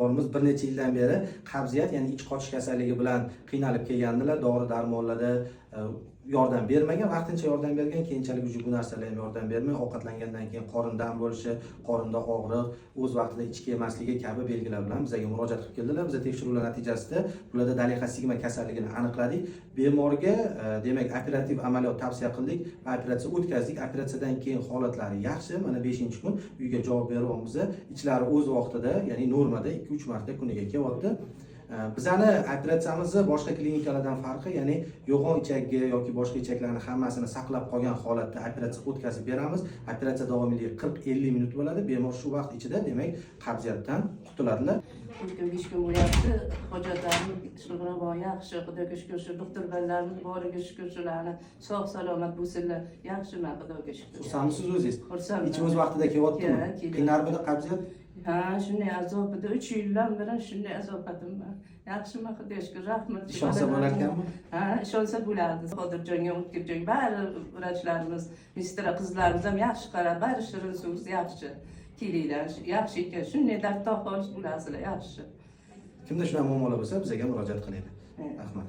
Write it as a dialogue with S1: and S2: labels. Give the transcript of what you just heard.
S1: Bemorimiz bir necha yildan beri qabziyat, ya'ni ich qochish kasalligi bilan qiynalib kelgandilar. Dori darmonlarda yordam bermagan, vaqtincha yordam bergan, keyinchalik уже bu narsalar ham yordam bermay, ovqatlangandan keyin qorin dam bo'lishi, qorinda og'riq, o'z vaqtida ich kelmasligi kabi belgilar bilan bizga murojaat qilib keldilar. Biz tekshiruvlar natijasida bularda dolixa sigma kasalligini aniqladik. Bemorga demak, operativ amaliyot tavsiya qildik va operatsiya o'tkazdik. Operatsiyadan keyin holatlari yaxshi. Mana, 5-kun uyga javob beryapmiz. Ichlari o'z vaqtida, ya'ni normada 2-3 marta kuniga kelyapti. Bizani operatsiyamizni boshqa klinikalardan farqi, ya'ni yo'g'on ichakka yoki boshqa ichaklarni hammasini saqlab qolgan holatda operatsiya o'tkazib beramiz. Operatsiya davomiyligi 40-50 minut bo'ladi. Bemor shu vaqt ichida, demak, qabziyatdan qutuladilar.
S2: 4 kun, 5 kun bo'lyapti. Hojatlarim shug'urabon yaxshi, Xudoga shukur. Shu doktor bolalarimiz boriga shukur, shularni sog' salomat bo'lsinlar. Yaxshiman, Xudoga shukur.
S1: Xursandmisiz o'zingiz?
S2: Xursandman.
S1: Ichi o'z vaqtida kelyaptimi?
S2: Ha, kelyapti.
S1: Qiynarmidi qabziyat?
S2: Ha, shunday azob edi. 3 yildan beri shunday azobatim bor. Yaxshiman, Xudoga shukur, rahmat.
S1: Ishonsa bo'larkanmi?
S2: Ha, ishonsa bo'ladi. Qodirjonga, O'tkirjonga, bari vrachlarimiz, медсестра qizlarimiz ham yaxshi qarab, bari shirin so'z, yaxshi. Kelinglar, yaxshi ekan, shunday dard topib bo'lasizlar, yaxshi.
S1: Kimda shunaqa muammolar bo'lsa, bizga murojaat qilinglar.
S2: Ha.
S1: Rahmat.